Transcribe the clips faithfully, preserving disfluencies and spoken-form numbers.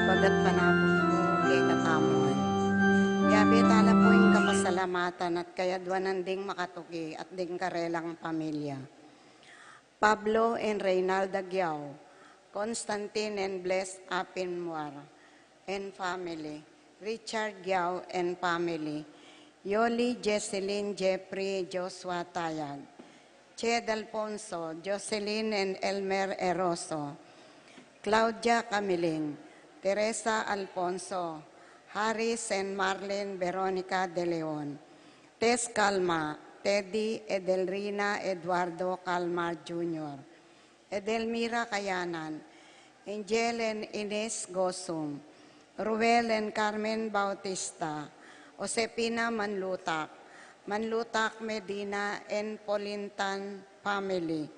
Pagkat panapos mu kekatamu. Yabe tala pu ing kapasalamatan at kayadwanan ding makatuki at ding karelang pamilya. Pablo and Reynalda Giao, Constantine and Bless Apinmuar and family, Richard Giao and family, Yoli, Jesselyn, Jeffrey, Joshua Tayag, Ched Alfonso, Jocelyn and Elmer Eroso, Claudia Camiling, Teresa Alfonso, Harry Saint Marlin, Veronica De Leon, Tess Calma, Teddy, Edelrina Eduardo Calmar Junior, Edelmira Kayanan, Angel and Ines Gosum, Ruel and Carmen Bautista, Josefina Manlutak, Manlutak Medina and Polintan family,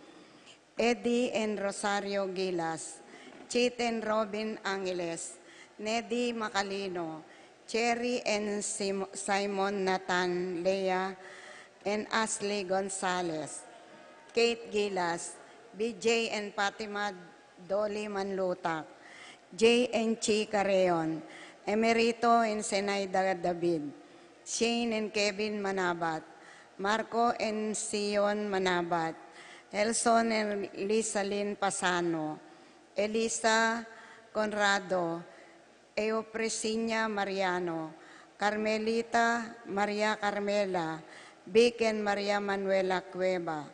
Eddie and Rosario Gilas, Chit and Robin Angeles, Neddy Macalino, Cherry and Sim- Simon Nathan Lea, and Ashley Gonzalez, Kate Gilas, B J and Fatima Dolly Manlutak, J and Chi Carreon, Emerito and Zenaida David, Shane and Kevin Manabat, Marco and Sion Manabat, Elson and Lisalin Pasano, Elisa Conrado, Eupresinia Mariano, Carmelita Maria Carmela, Vic and Maria Manuela Cueva,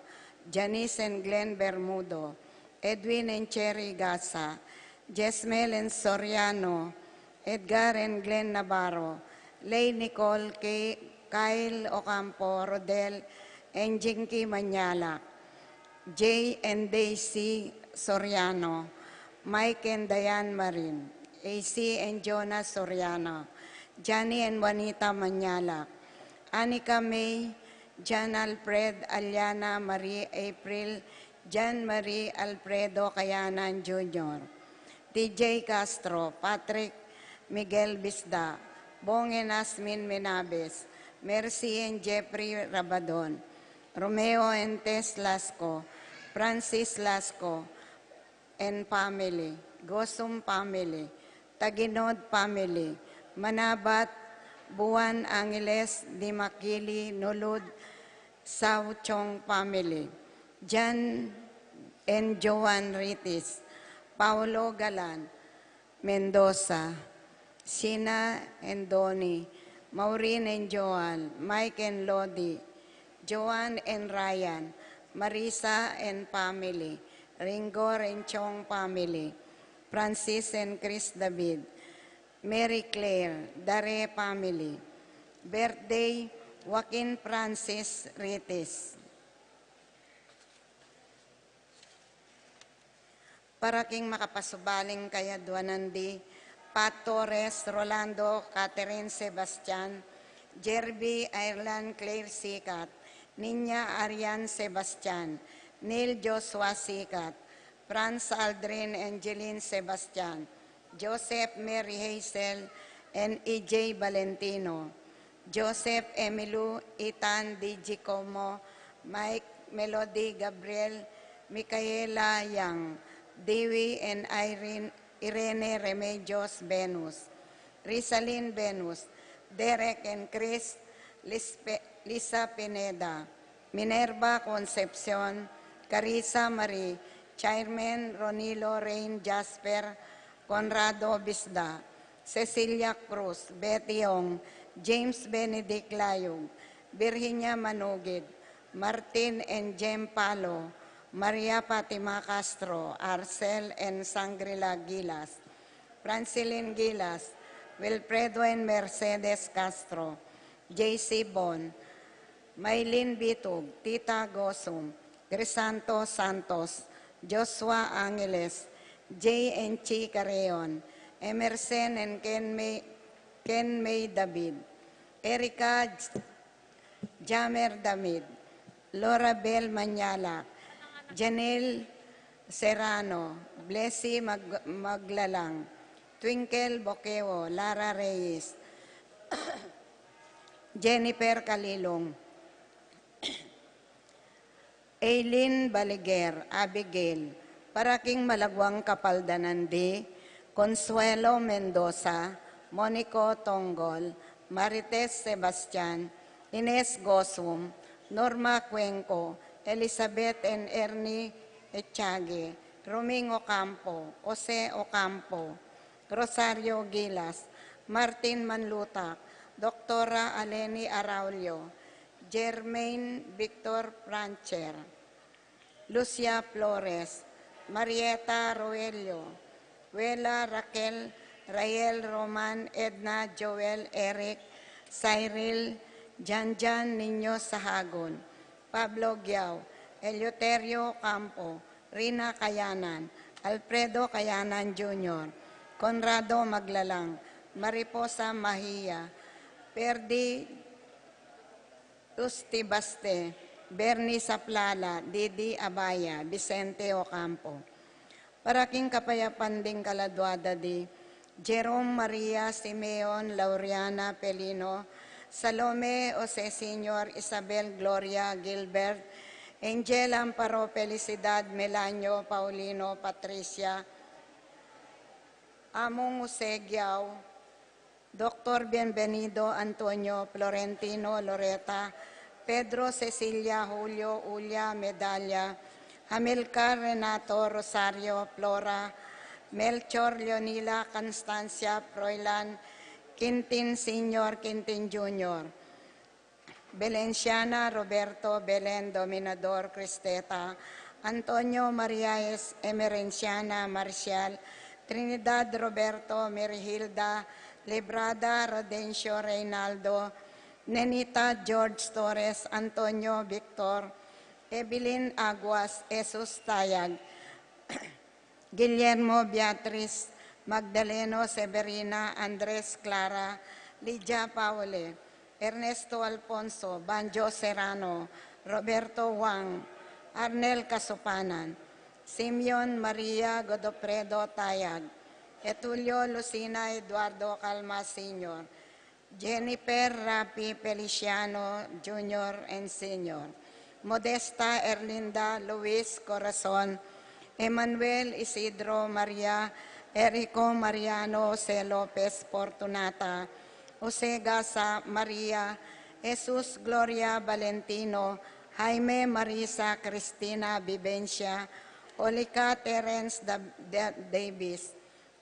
Janice and Glenn Bermudo, Edwin and Cherry Gasa, Jesmel and Soriano, Edgar and Glenn Navarro, Lay Nicole K- Kyle Ocampo, Rodel and Jinky Manyala, Jay and Daisy Soriano, Mike and Diane Marin, A C and Jonas Soriano, Johnny and Juanita Manyala, Anika May, John Alfred, Aliana Marie, April, John Marie Alfredo Kayanan Junior, T J Castro, Patrick Miguel Bisda, Bong and Asmin Menabes, Mercy and Jeffrey Rabadon, Romeo and Tess Lasco, Francis Lasco and family, Gosum family, Taginod family, Manabat, Buan Angeles, Dimakili, Nulud, Sao Chong family, Jan and Joan Ritis, Paulo Galan, Mendoza, Sina and Donnie, Maureen and Joan, Mike and Lodi, Joan and Ryan, Marisa and family, Ringor and Chong family, Francis and Chris David, Mary Claire, Dare family. Birthday, Joaquin Francis Ritis. Para king makapasubaling kayadwanan di, Pat Torres, Rolando, Catherine Sebastian, Jerby, Ireland, Claire Sikat, Ninya Arian Sebastian, Neil Joshua Sikat, Franz Aldrin, Angeline Sebastian, Joseph, Mary Hazel, and E J Valentino, Joseph, Emilu, Ethan, D G Como, Mike, Melody, Gabriel, Micaela, Yang, Dewey, and Irene, Irene Remedios, Venus, Rizalin, Venus, Derek and Chris, Lispe- Lisa Pineda, Minerva Concepcion, Carissa Marie, Chairman Ronilo, Rain, Jasper, Conrado Bisda, Cecilia Cruz, Betty Ong, James Benedict Layug, Virginia Manugid, Martin and Jem Palo, Maria Fatima Castro, Arcel and Sangrila Gilas, Francilin Gilas, Wilfredo and Mercedes Castro, J C Bon, Maylin Bitug, Tita Gosum, Crisanto Santos, Joshua Angeles, J and Chi Carreon, Emerson and Ken May, Ken May David, Erica Jamer David, Laura Bell Manyala, Janelle Serrano, Blessy Mag- Maglalang, Twinkle Boqueo, Lara Reyes, Jennifer Kalilong, Aileen Baliger, Abigail, para king malaguang kapaldanan di, Consuelo Mendoza, Monico Tongol, Marites Sebastian, Ines Gosum, Norma Cuenco, Elizabeth and Ernie Echage, Roming Ocampo, Jose Ocampo, Rosario Gilas, Martin Manlutak, Doctora Aleni Araulio, Germain Victor Francher, Lucia Flores, Marieta Roelio, Wela Raquel, Rael Roman, Edna, Joel, Eric, Cyril, Janjan Niño Sahagun, Pablo Giao, Eleuterio Campo, Rina Kayanan, Alfredo Kayanan Junior, Conrado Maglalang, Mariposa Mahia, Perdi Tusti Baste, Bernie Saplala, Didi Abaya, Vicente Ocampo. Para king kapayapan ding kaladua da di Jerome Maria, Simeon, Lauriana Pelino, Salome, Jose Senior, Isabel, Gloria, Gilbert, Angel, Amparo, Felicidad, Melanio, Paulino, Patricia, Among Jose Giao, Doctor Bienvenido, Antonio, Florentino, Loreta, Pedro, Cecilia, Julio, Ulia, Medalia, Amilcar, Renato, Rosario, Flora, Melchor, Leonila, Constancia, Froilan, Quintin Senior, Quintin Junior, Belenciana, Roberto, Belen, Dominador, Cristeta, Antonio, Maria, Es-, Emerenciana, Marcial, Trinidad, Roberto, Mirhilda, Librada, Rodencio, Reynaldo, Nenita, George Torres, Antonio, Victor, Evelyn Aguas, Jesus Tayag, Guillermo, Beatriz, Magdaleno, Severina, Andres, Clara, Lydia, Paule, Ernesto, Alfonso, Banjo, Serrano, Roberto, Wang, Arnel, Kasupanan, Simeon, Maria, Godofredo, Tayag, Etulio, Lucina, Eduardo, Calma Senior, Jennifer, Rapi, Feliciano Junior and Senior, Modesta, Erlinda, Luis, Corazon, Emmanuel, Isidro, Maria, Erico, Mariano, Jose Lopez, Fortunata, Jose Gasa, Maria, Jesus, Gloria, Valentino, Jaime, Marisa, Cristina, Vivencia, Olica, Terence, Dab-, Da-, Davis,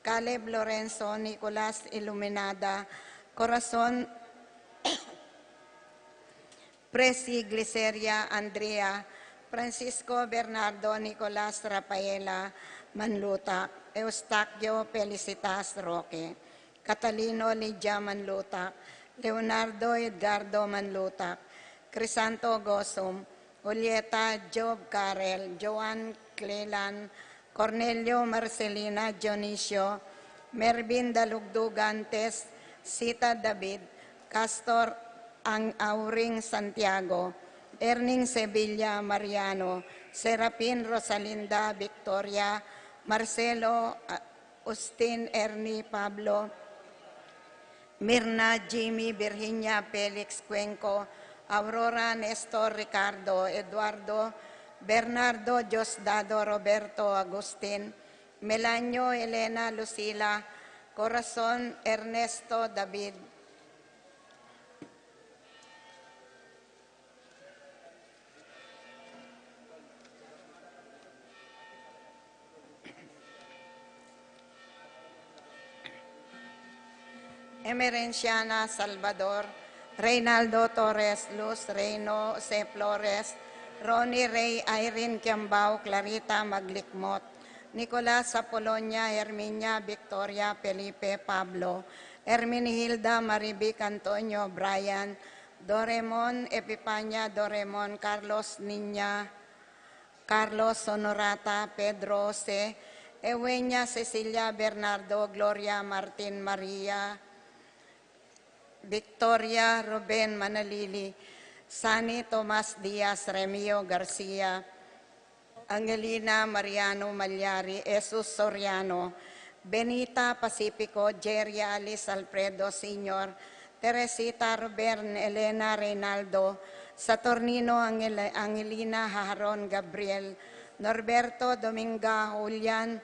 Caleb, Lorenzo, Nicolas, Iluminada, Corazon, Presi, Gliceria, Andrea, Francisco, Bernardo, Nicolas, Rafaela, Manlutak, Eustaquio, Felicitas, Roque, Catalino, Lydia, Manlutak, Leonardo, Edgardo, Manlutak, Crisanto, Gosum, Julieta, Job, Karel, Joan, Clelan, Cornelio, Marcelina, Dionisio, Mervin, Dalugdug, Antes, Sita, David, Castor, Ang-, Auring, Santiago, Erning, Sevilla, Mariano, Serapin, Rosalinda, Victoria, Marcelo, A-, Justin, Ernie, Pablo, Mirna, Jimmy, Virginia, Felix, Cuenco, Aurora, Nestor, Ricardo, Eduardo, Bernardo, Diosdado, Roberto, Agustin, Melanio, Elena, Lucila, Corazon, Ernesto, David, Emerenciana Salvador, Reynaldo Torres, Luz Reyno, Jose Flores, Ronnie Rey, Irene Kiambao, Clarita Maglikmot, Nicolas Apolonia, Herminia Victoria, Felipe Pablo, Herminihilda Marivic, Antonio Brian, Doremon Epipania, Doremon Carlos Niña, Carlos Honorata, Pedro Jose, Eugenia Cecilia, Bernardo, Gloria, Martin, Maria, Victoria, Ruben, Manalili, Sani, Tomas Diaz, Remio Garcia, Angelina, Mariano Malyari, Jesus Soriano, Benita Pacifico, Jerry, Alice, Alfredo Senior, Teresita, Ruben, Elena, Reynaldo, Saturnino, Angel-, Angelina, Haharon, Gabriel, Norberto, Dominga, Julian,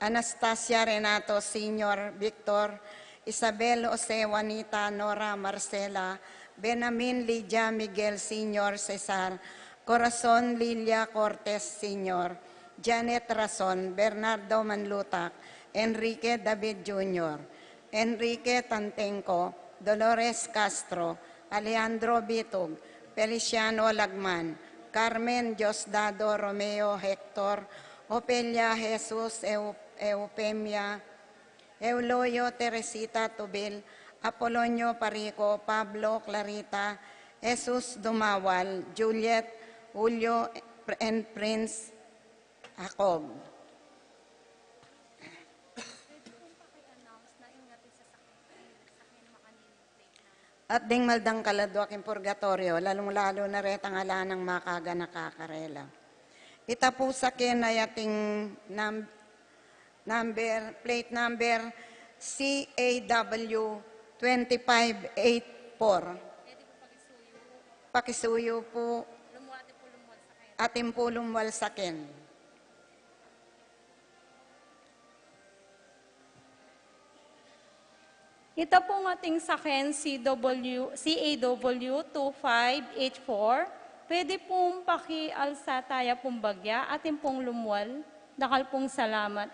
Anastasia Renato Senior, Victor, Isabel Jose, Juanita, Nora, Marcela, Benamin, Lydia, Miguel Senior, Cesar, Corazon, Lilia Cortes Senior, Janet Rason, Bernardo Manlutak, Enrique David Junior, Enrique Tantengco, Dolores Castro, Alejandro Bitug, Feliciano Lagman, Carmen Diosdado, Romeo Hector, Ofelia, Jesus, Eu-, Eufemia, Euloyo, Teresita Tubil, Apolonio Parico, Pablo, Clarita, Jesus Dumawal, Juliet, Julio, and Prince Jacob. At ding maldang kaladua king purgatoryo, lalung-lalu na retang ala nang makaganaka karela. Ita pu saken ay ating nam-, number, plate number C A W twenty-five eight four. Pakisuyu pu. Atin pu lumwal saken. Ita pung atin saken C W, C A W two five eight four. Pwede pung pakialsa taya pung bagya, atin pung lumwal. Dakal pung salamat.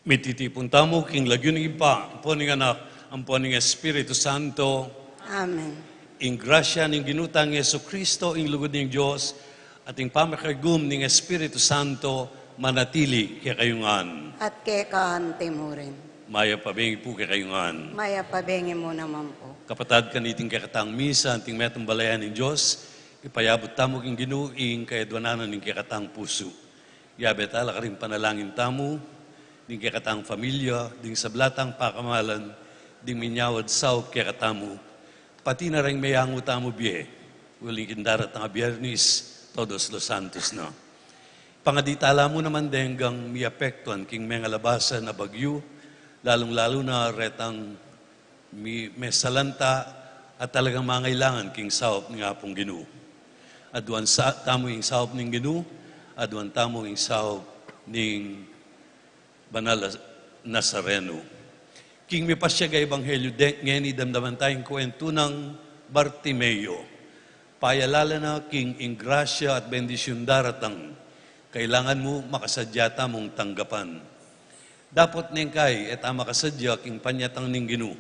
Mititipun tamu king lagyu ning Ibpa, ampo ning Anak, ampo ning Espiritu Santo. Amen. Ing grasya ning Ginu tang Jesucristo, ing lugud ning Dios, at ing pamakiagum ning Espiritu Santo, manatili kekayu ngan. At keka anti mu rin. Mayap a bengi pu kekayu ngan. Mayap a bengi mu naman pu. Kapatad, kaniting kekatang misa, anting metung balayan ning Dios, ipayabut tamu king Ginu ing kayadwanan na ning kekatang pusu. Yabe tala karing panalangin tamu, ding kekatang familia, ding sabla tang pakamalan, ding minyawad saup kekatamu, pati na ring meyangu tamu bie, uling king daratang a Biernis, Todos los Santos na. Pangadi tala mu naman deng miapektuan king mengalabasan a bagyu, lalung-lalu na retang mi-, mesalanta at talagang mangailangan king saup ning Apung Ginu. Aduan sa-, tamu ing saup ning Ginu, aduan tamu ing saup ning Banal a Nazareno. King mipasyag a ebanghelyu de, ngeni damdaman ta ing kuwentu nang Bartimeo. Payalala na king ing grasya at bendisyun daratang, kailangan mu makasadya tamung tanggapan. Dapot neng kai e ta makasadya king panyatang ning Ginu.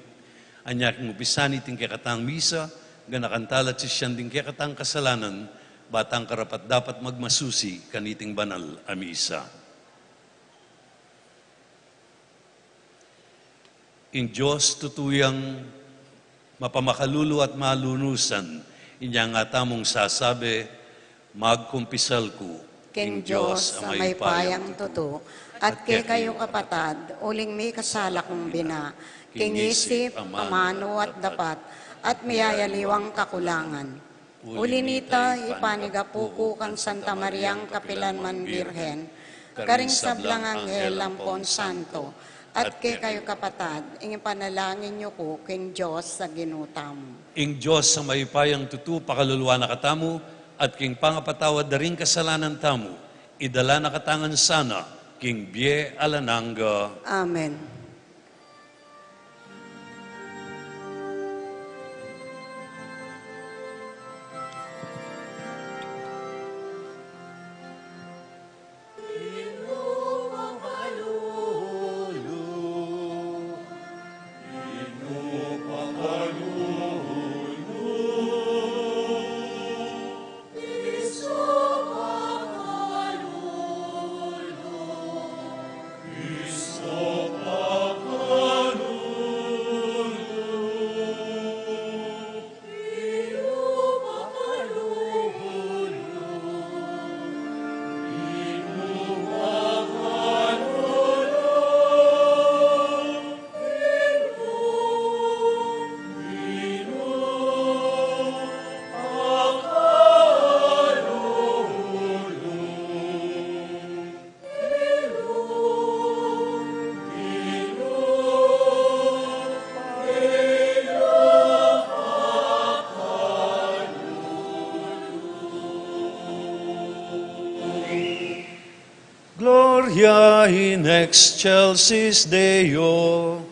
Anya king umpisa niting kekatang misa, ganakan tala sisian ding kekatang kasalanan, ba tang karapat-dapat magmasusi kaniting banal a misa. Ing Dios tutu yang mapamakalulu at malunusan, inya nga tamung sasabi, magkumpisal ku king Dios a mayupayang tutu, at kekayu kapatad, uling mikasala kung bina, king isip, amanu at dapat, at miyayaliwang kakulangan. Uli nita, ipanigapu ku kang Santa Mariang kapilan man Birhen, karing sablang anghel ampon santo, at kekayu kapatad, ing ipanalangin yu ku king Dios a Ginu tamu. Ing Dios a mayupayang tutu pakaluluan na katamu, at king pangapatawad da ring kasalanan tamu, idala na katamu ngan sana king bie alang angga. Amen. Gloria in excelsis Deo.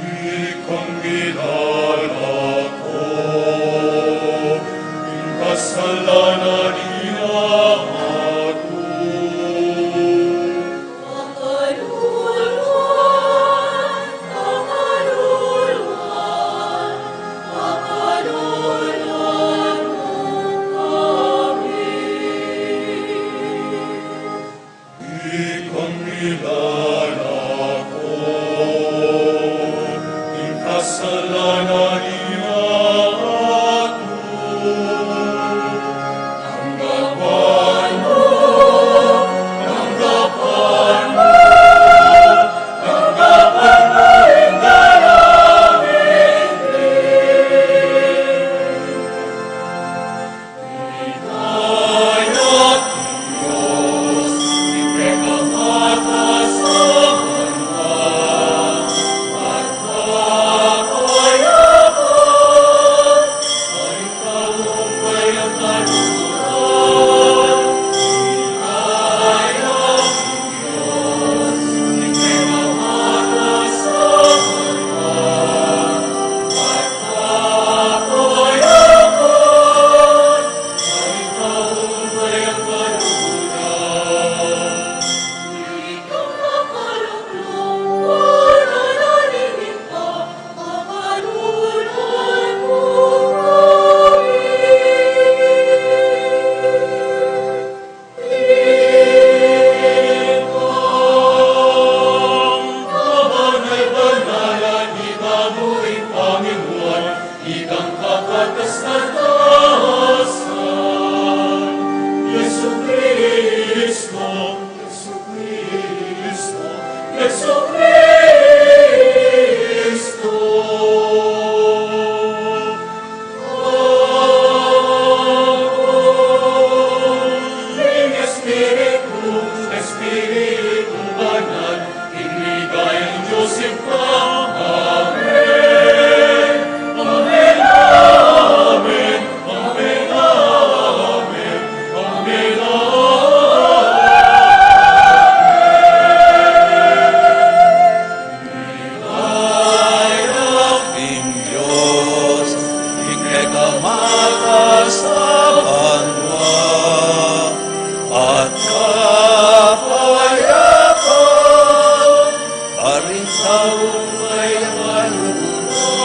Ikang milalako ing kasalanan ning ama ku. Pakaluluan, pakaluluan, pakaluluan mu kami. Ikang milalako ing kasalanan ning ama ku. Angga pa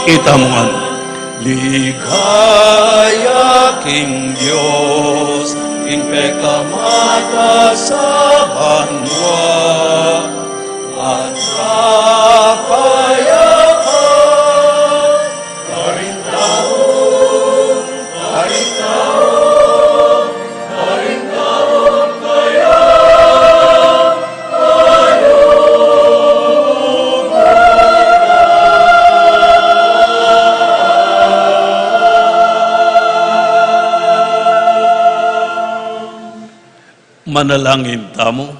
Ita mu ngan. Ligaya king Dios, king pekamatas a banua, at kapayapa karing tau, karing tau, karing tau kaya. Manalangin tamu.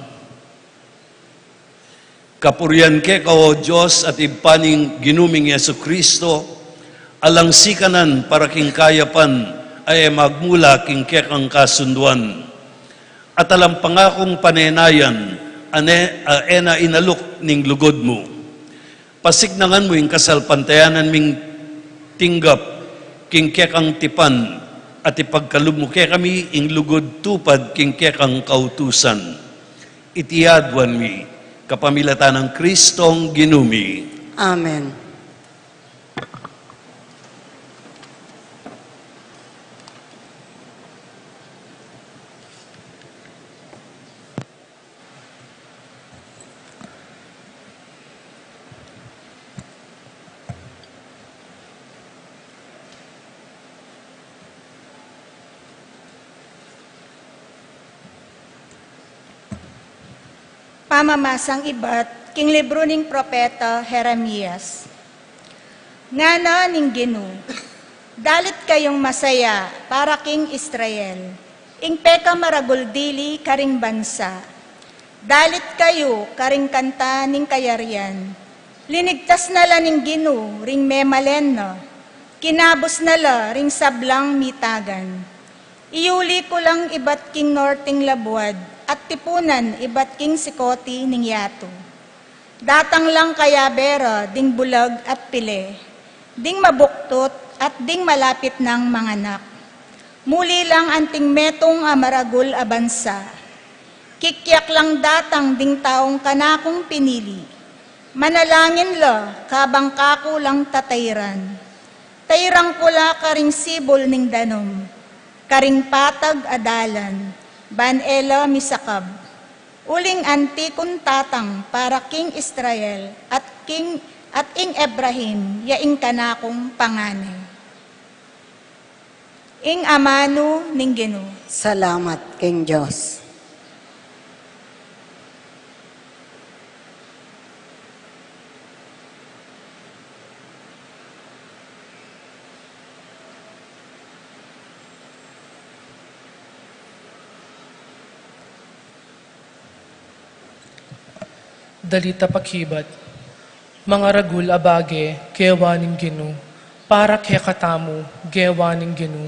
Kapurian keka, O Dios at Ibpa ning Ginu ming Jesucristo, alang sikanan para king kayapan a e magmula king kekang kasunduan. At alang pangakung panenayan a ne, a e na inaluk ning lugud mu. Pasignangan mu ing kasalpantayanan ming tinggap king kekang tipan, at ipagkalub mu kekami ing lugud tupad king kekang kautusan. Iti aduan mi kapamilatan nang Kristong Ginu mi. Amen. Pamamasang ibat king libru ning propeta Jeremias. Ngana ning Ginu, dalit kayung masaya para king Israel, ing pekamaragul dili karing bansa. Dalit kayu karing kanta ning kayarian. Linigtas na la ning Ginu ring memalen na, kinabus na la ring sablang mitagan. Iyuli ku lang ibat king norting labuad, at tipunan ibat king sikoti ning yatu. Datang lang kayabe ra ding bulag at pile, ding mabuktut at ding malapit nang manganak. Muli lang anting metung a maragul a bansa. Kikyak lang datang ding taung kanakung pinili. Manalangin la kabang kaku lang tatairan. Tairan ku la karing sibul ning danum, karing patag a dalan, ban e la misakab. Uling anti kung tatang para king Israel at king, at ing Ephraim, ya ing kanakung pangani. Ing amanu ning Ginu. Salamat king Dios. Dalit a pakibat. Mangaragul a bage, gewa ning Ginu, para kekatamu, gewa ning Ginu,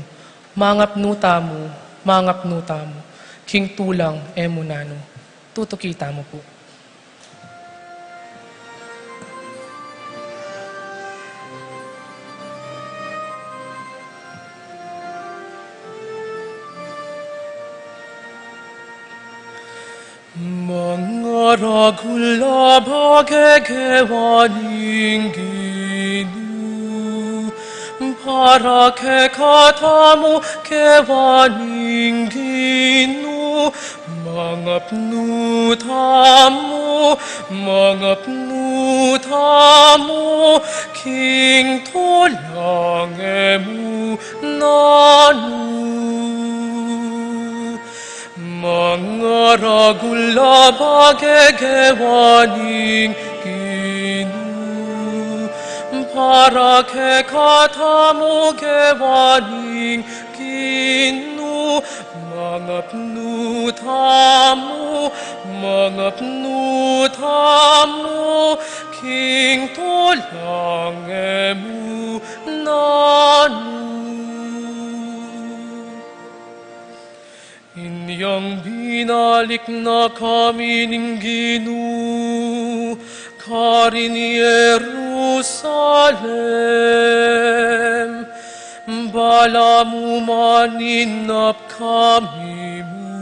mangapnu tamu, mangapnu tamu, king tulang e mu nanu. Tutuki tamu pu. Mangaragul a bage, gewa ning Ginu, para kekatamu, gewa ning Ginu, mangapnu tamu, mangapnu tamu, king tulang e mu nanu. Mangaragul a bage, gewa ning Ginu, para kekatamu, gewa ning Ginu, mangapnu tamu, mangapnu tamu, king tulang e mu nanu. Inyang binalik na kami ning Ginu karin Jerusalem, balamu maninap kami mu.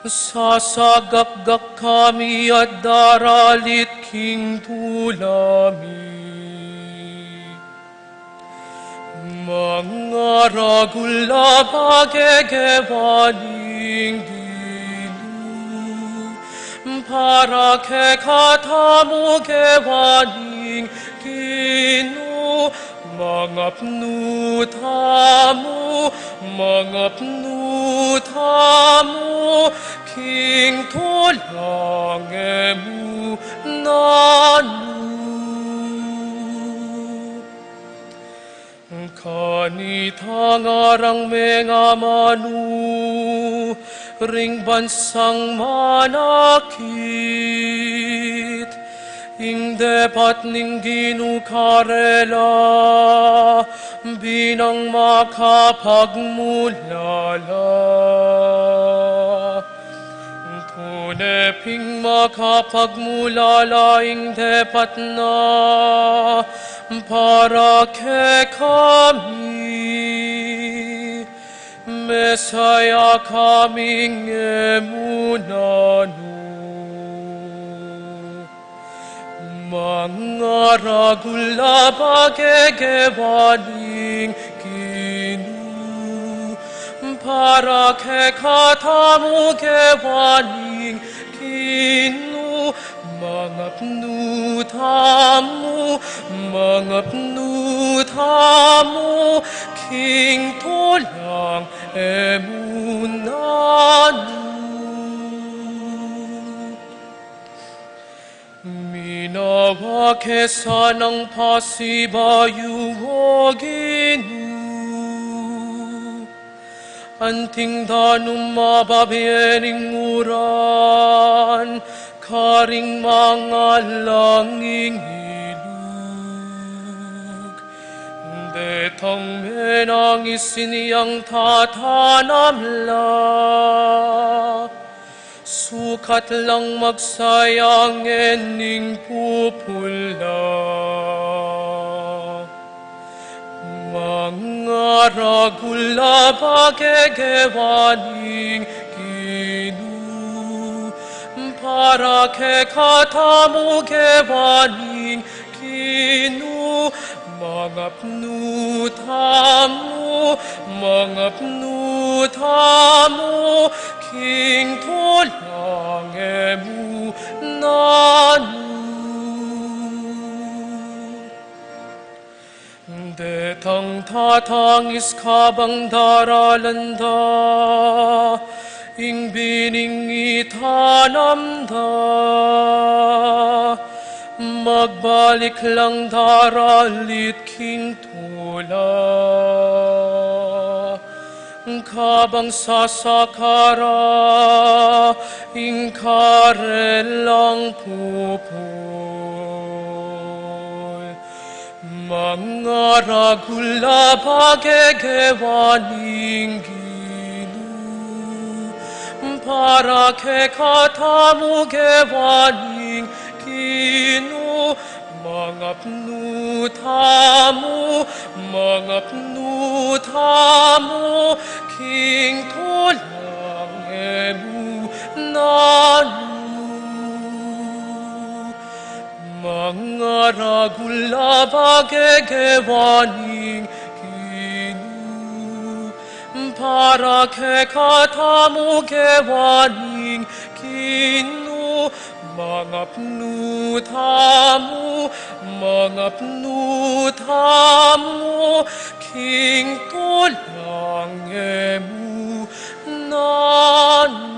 Sasagakgak kami at daralit king tula mi. Mangaragul a pagegewa ning Ginu, para kekatamu gewa ning Ginu, mangapnu tamu, mangapnu tamu, king tulang e mu nanu. Kanita ngarang mengamanu ring bansang manakit, ing depat ning Ginu karela, binang makapagmulala. Tune ping makapagmulala ing depat na para kekami, mesaya kaming e mu nanu. Mangaragul a pagegewa ning Ginu, para kekatamu gewa ning Ginu, mangapnu tamu, mangapnu tamu, king tulang e mu nanu. Minawa ke sanang pasibayu, O Ginu, anting danum mababie ning uran karing mangalanging ilug. Detang menang isin yang tatanam la, sukat lang magsayang e ning pupul la. Mangaragul a pagegewa ning Ginu, para kekatamu gewa ning Ginu, mangapnu tamu, mangapnu tamu, king tulang e mu nanu. Detang tatangis kabang daralan da ing bining itanam da, magbalik lang daralit king tula. Kabang sasakara ing karelang pupul, mangaragul a pagegewa ning Ginu, para kekatamu gewa ning Ginu, mangapnu tamu, mangapnu tamu, king tulang e mu nanu. Mangaragul a pagegewa ning Ginu, para kekatamu gewa ning Ginu, mangapnu tamu, mangapnu tamu, king tulang e mu nanu.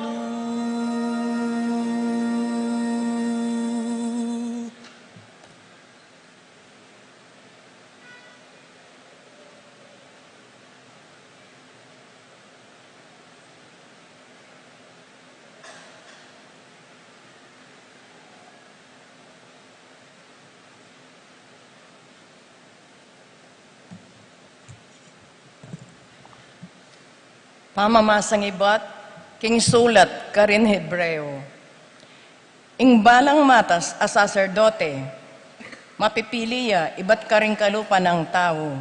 Pamamasang ibat king sulat karin Hebreo. Ing balang matas a saserdote, mapipili ya ibat karing kalupa nang tau.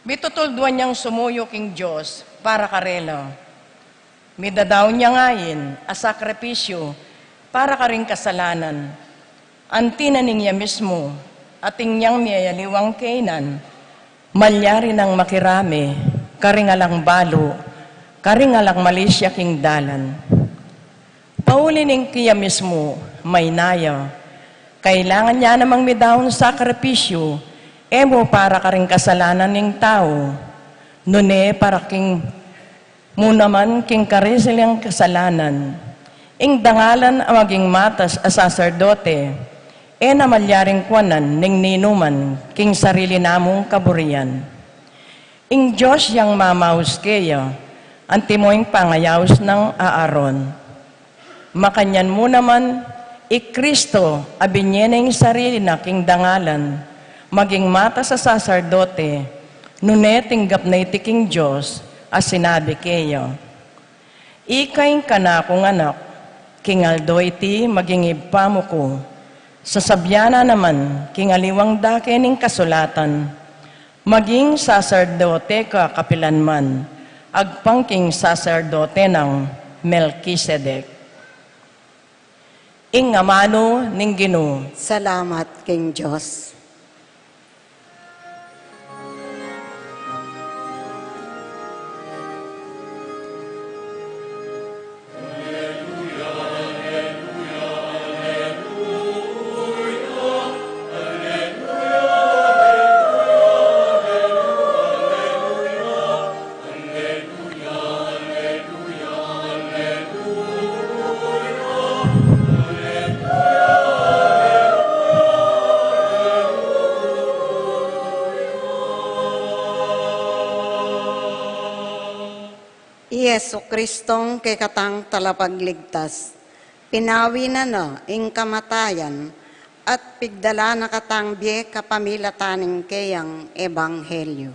Mitutulduan yang sumuyu king Dios para karela. Midadaun yang ain a sakripisyu para karing kasalanan. Anti na ning ya mismu, atin yang miyayaliwang kainan, Malyari nang makirame karing alang balu, karing alang malisya king dalan. Pauli ning kaya mismu, maynaya, kailangan ya namang midaun sakripisyu, e mu para karing kasalanan ning tau, nune para king mu naman king kare silang kasalanan. Ing dangalan a maging matas a saserdote, e na malyaring kuanan ning ninuman king sarili namung kaburian. Ing Dios yang mamaus keya, antimo ing pangayaus nang Aaron. Makanyan mu naman, i Kristo a binye na ing sarili na king dangalan, maging matas a saserdote, nune tinggap na iti king Dios, a sinabi keya, "Ika ing kanakung anak, king aldo iti maging Ibpa mu ku." Sasabian na naman king aliwang dake ning kasulatan, "Maging saserdote ka kapilan man, agpang king saserdote nang Melkisedek." Ing amanu ning Ginu. Salamat king Dios. I Jesu Kristong kekatang talapagligtas, pinawi na na ing kamatayan at pigdala na katang bie kapamilatan ning keyang ebanghelyo.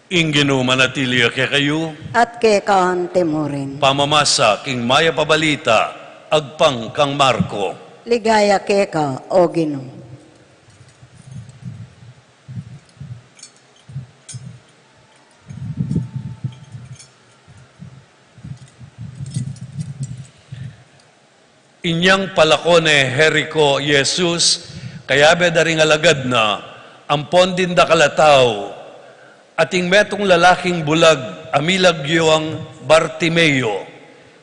Ing Ginu manatili ya kekayu. At keka antimurin. Pamamasa king Mayap a Balita agpang kang Marco. Ligaya keka, o Ginu. Inyang palako ne Jerico i Jesus, kayabe da ring alagad na ampon ding dakal a tau, ating metung lalaking bulag a milagyuang Bartimeo,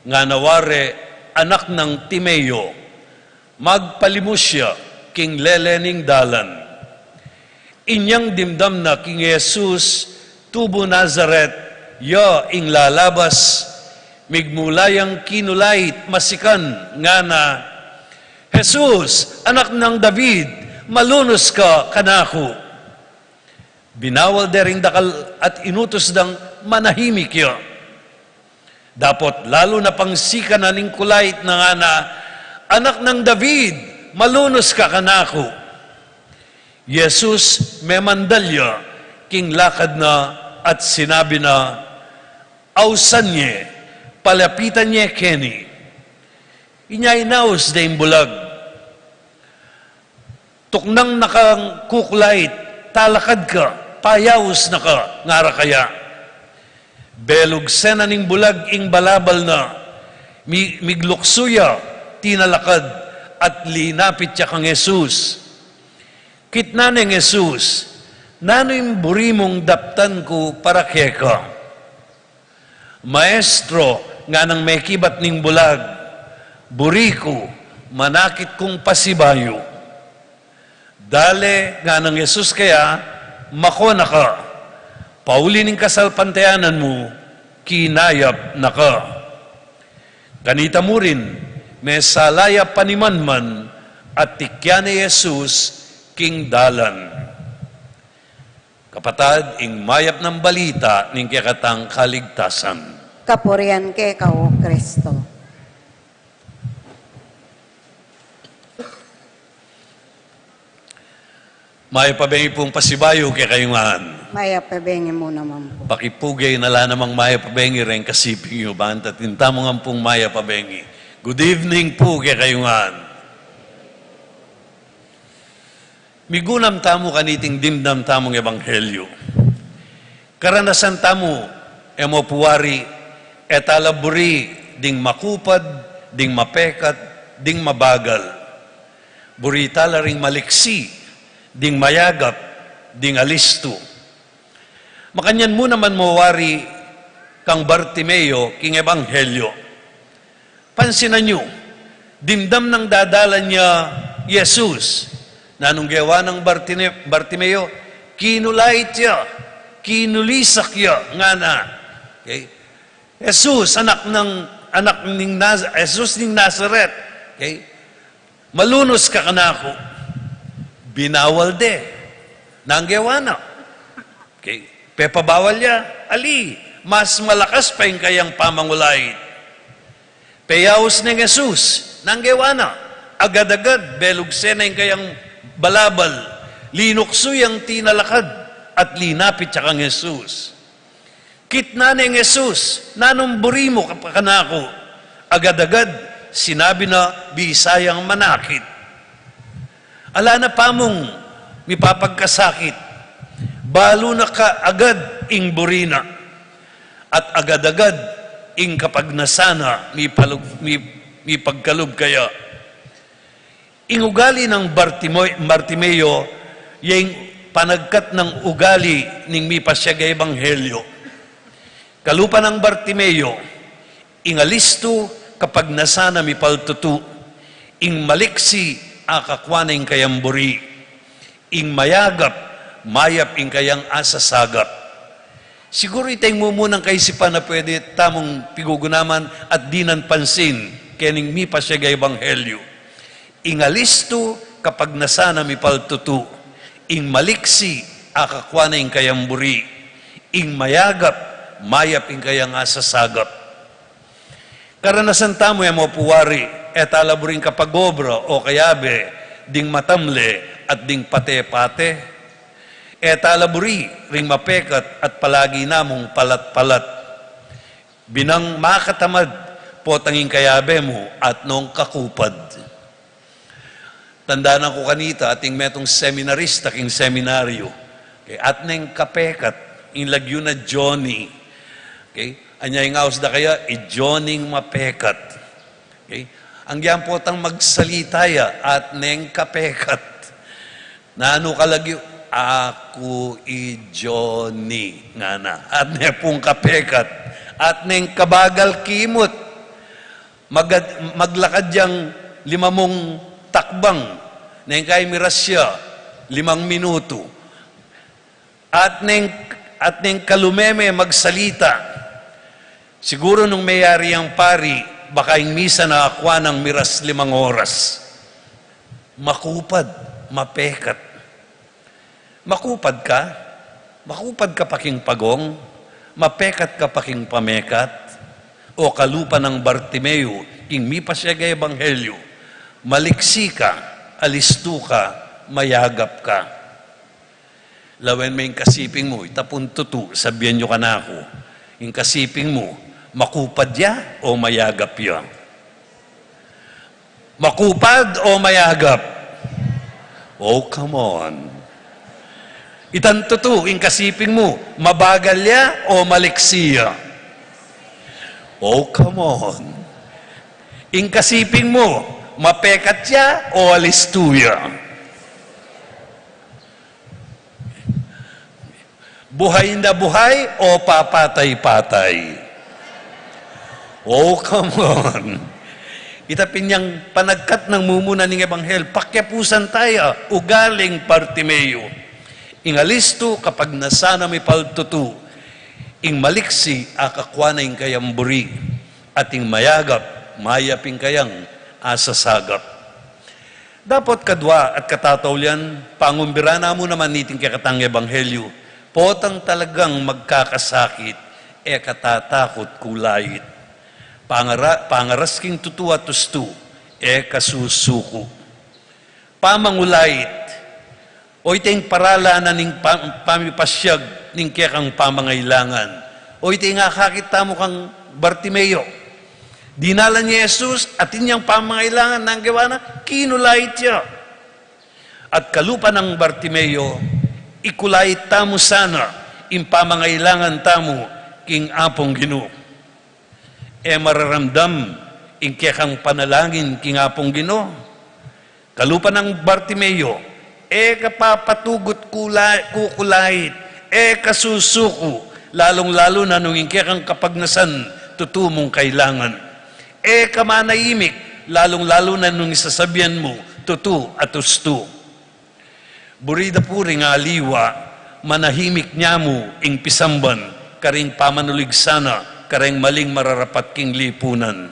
ngana ware anak nang Timeo. Magpalimus ya king lele ning dalan. Inyang dimdam na king Jesus, tubu Nazaret, ya ing lalabas, migmula yang kinulait masikan, ngana, "Jesus, anak nang David, malunus ka kanaku." Binawal de ring dakal at inutus dang manahimik ya. Dapot lalu na pang sikanan ing kulait na ngana, "Anak nang David, malunus ka kanaku." Jesus memandal ya king lakad na at sinabi na, "Ausan ye, palapitan ye keni." Inya inaus de ing bulag. "Tuknang na kang kukulait, talakad ka, payaus na ka," ngara kaya. Belugsen na ning bulag ing balabal na, mi-, migluksu ya, tinalakad, at linapit ya kang Jesus. Kitnan neng Jesus, "Nanu ing buri mung daptan ku para keka?" "Maestro," nganang mekibat ning bulag, "buri ku, manakit kung pasibayu." "Dale," nganang Jesus kaya, "mako na ka. Pauli ning kasalpantayanan mu, kinayap na ka." Kanita murin, mesala ya panimanman at tikyan ne Jesus king dalan. Kapatad, ing mayap nang balita ning kekatang kaligtasan. Kapurian keka, o Kristo. Mayap a bengi pung pasibayu kekayu ngan. Mayap a bengi mu naman pu. Pakipugay na la namang mayap a bengi reng kasiping yu, banta atin tamu ngan pung mayap a bengi. Good evening pu kekayu ngan. Migunam tamu kaniting dimdam tamung ebanghelyu. Karanasan tamu, e mu pu wari, e tala buri ding makupad, ding mapekat, ding mabagal. Buri tala ring maliksi, ding mayagap, ding alistu. Makanyan mu naman mu wari kang Bartimeo king ebanghelyu. Pansinan yu, dimdam nang dadalan ya i Jesus. Nanung gewa nang Bartine-, Bartimeo, kinulait ya, kinulisak ya, ngana. Okay? Jesus, anak nang, anak ning Naz-, Jesus ning Nazaret. Okay? Malunus ka kanaku. Binawal de. Nanu ing gewa na? Okay. Pepabawal ya, ali, mas malakas pa ing kayang pamangulait. Peyaus neng Jesus, nanu ing gewa na? Agad-agad, belugse na ing kayang balabal, linuksu yang tinalakad, at linapit ya kang Jesus. Kitnan neng Jesus, nanung buri mu ka-, kanaku? Agad-agad, sinabi na, bisa yang manakit. Ala na pamung mipapagkasakit, balu na kaagad ing buri na, at agad-agad ing kapagnasan na mipalug-, mi-, mipagkalub kaya. Ing ugali nang Bartimo-, Bartimeo, ya ing panagkat nang ugali ning mipasiag a ebanghelyu. Kalupa nang Bartimeo, ing alistu kapagnasan na mipaltutu, ing maliksi akakua na ing kayang buri, ing mayagap, mayap ing kayang asasagap. Siguru ita ing mumunang kaisipan a pwede tamung pigugunaman at dinan pansin kening mipasiag a ebanghelyu. Ing alistu kapagnasan na mipaltutu, ing maliksi akakua na ing kayang buri, ing mayagap mayap ing kayang asasagap. Karanasan tamu, e mu pu wari, e tala buring kapag-obra o kayabe ding matamle at ding pate-pate? E tala buri ring mapekat at palagi namung palat-palat. Binang makatamad, potang ing kayabe mu at nung kakupad. Tandanan ku kanita, atin metung seminarista king seminaryu. Okay, at neng kapekat, ing lagyu na Johnny. Okay, anya ing aus da kaya, i Johnny ing mapekat. Okay, agyang potang magsalita ya, at neng kapekat. Nanu ka lagyu? Aku i Johnny, ngana. At ne pung kapekat. At neng kabagal kimut. Magad-, maglakad yang limamung takbang, neng kaya miras ya limang minutu. At neng, at neng kalumeme magsalita. Siguru nung meyari yang pari, baka ing misa na akua nang miras limang oras. Makupad, mapekat. Makupad ka? Makupad ka pa king pagong? Mapekat ka pa king pamekat? O kalupa nang Bartimeo, king mipasiag a ebanghelyu, maliksi ka, alistu ka, mayagap ka. Lawen me ing kasiping mu, ita pung tutu, sabian yu kanaku. Ing kasiping mu, makupad ya o mayagap ya? Makupad o mayagap? Oh, come on. Itang tutu, ing kasiping mu, mabagal ya o maliksi ya? Oh, come on. Ing kasiping mu, mapekat ya o alistu ya? Buhay na buhay o papatay-patay? Oh, come on. Ita pin yang panagkat nang mumuna ning ebanghel, pakiapusan taya, ugaling Bartimeo. Ing alistu, kapagnasan na mipaltutu, ing maliksi, akakua na ing kayang buri, at ing mayagap, mayap ing kayang asasagap. Dapot kadua at katataulian, pangumbira na mu naman niting kekatang ebanghelyu, potang talagang magkakasakit, e ka tatakut kulait. Pangara-, pangaras king tutu at ustu, e ka susuku. Pamangulait, O iti ing paralan na ning pa-, pamipasyag ning kekang pamangailangan. O iti ing akakit tamu kang Bartimeo. Dinalan ya i Jesus, atin yang pamangailangan, nanu ing gewa na, kinulait ya. At kalupa nang Bartimeo, ikulait tamu sana ing pamangailangan tamu king Apung Ginu. E mararamdam ing kekang panalangin king Apung Ginu. Kalupa nang Bartimeo, e ka papatugut kula-, kukulait, e ka susuku, lalung-lalu na nung ing kekang kapagnasan tutu mung kailangan. E ka manahimik, lalung-lalu na nung ing sasabian mu tutu at ustu. Buri da pu ring aliwa, manahimik ne mu ing pisamban karing pamanulig sana kareng maling mararapat king lipunan.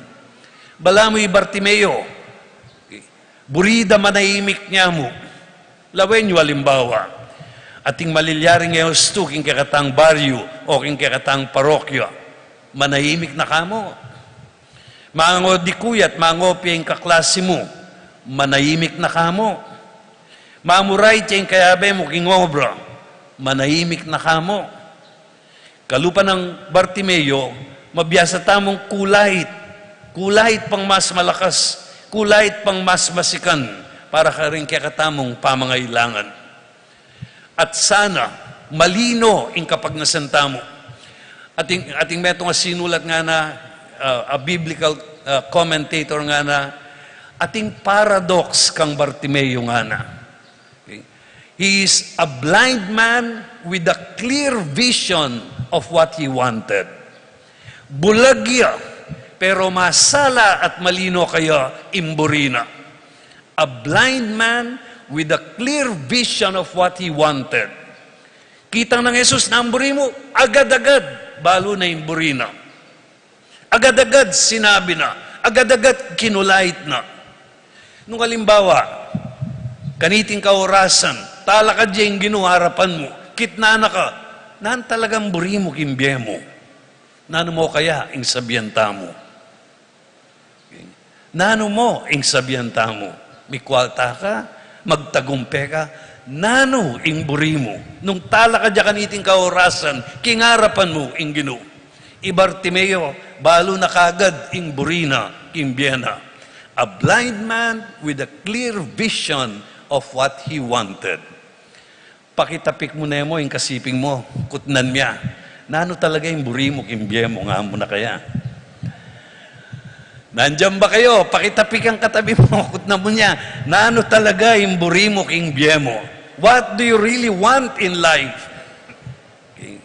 Balamu i Bartimeo, buri da manahimik ne mu. Lawen yu alimbawa, ating malilyaring e ustu king kekatang baryu o king kekatang parokya. Manahimik na ka mu? Mangodikuyat, mangopya ing kaklasi mu, manahimik na ka mu? Mamurait ya ing kayabe mu king obra, manahimik na ka mu? Kalupa nang Bartimeo, mabiasa tamung kulait, kulait pang mas malakas, kulait pang mas masikan para karing kekatamung pamangailangan. At sana, malino ing kapagnasan tamu. Ating, ating metung a sinulat ngana, ah, a biblical, ah, commentator ngana, ating paradox kang Bartimeo ngana. Okay? He is a blind man with a clear vision of what he wanted. Bulag ya, pero masala at malino kaya ing buri na. A blind man with a clear vision of what he wanted. Kitang nang Jesus, "Nanung buri mu?" Agad-agad, balu na ing buri na. Agad-agad sinabi na. Agad-agad kinulait na. Nung alimbawa, kaniting kaorasan, talakad ya ing Ginu arapan mu, kitnan na ka, "Nanu talagang buri mu king bie mu?" Nanu mo kaya ing sabian tamu? Nanu mo ing sabian tamu? Mikwalta ka? Magtagumpe ka? Nanu ing buri mu? Nung talakad ya kaniting kaorasan, king arapan mu ing Ginu. I Bartimeo, balu na kagad ing buri na king bie na. A blind man with a clear vision of what he wanted. Pakitapik mu ne mo ing kasiping mu, kutnan mya, "Nanu talaga ing buri mu king bie mu?" Nga mu na kaya. Nandiyan ba kayo? Pakitapik ang katabi mo, kutnan mu niya, "Nanu talaga ing buri mu king bie mu? What do you really want in life?" Okay.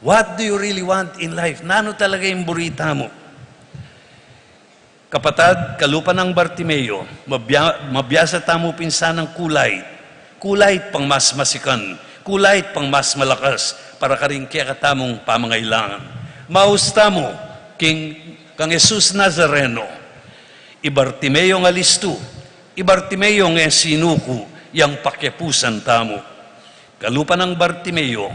What do you really want in life? Nanu talaga ing buri tamu? Kapatad, kalupa nang Bartimeo, mabya-, mabiasa tamu pin sanang kulait. Kulait pang mas masikan, kulait pang mas malakas para karing kekatamung pamangailangan. Maus tamu king kang Jesus Nazareno. I Bartimeo nga listu, i Bartimeo nga sinuku, yang pakiapusan tamu. Kalupa nang Bartimeo,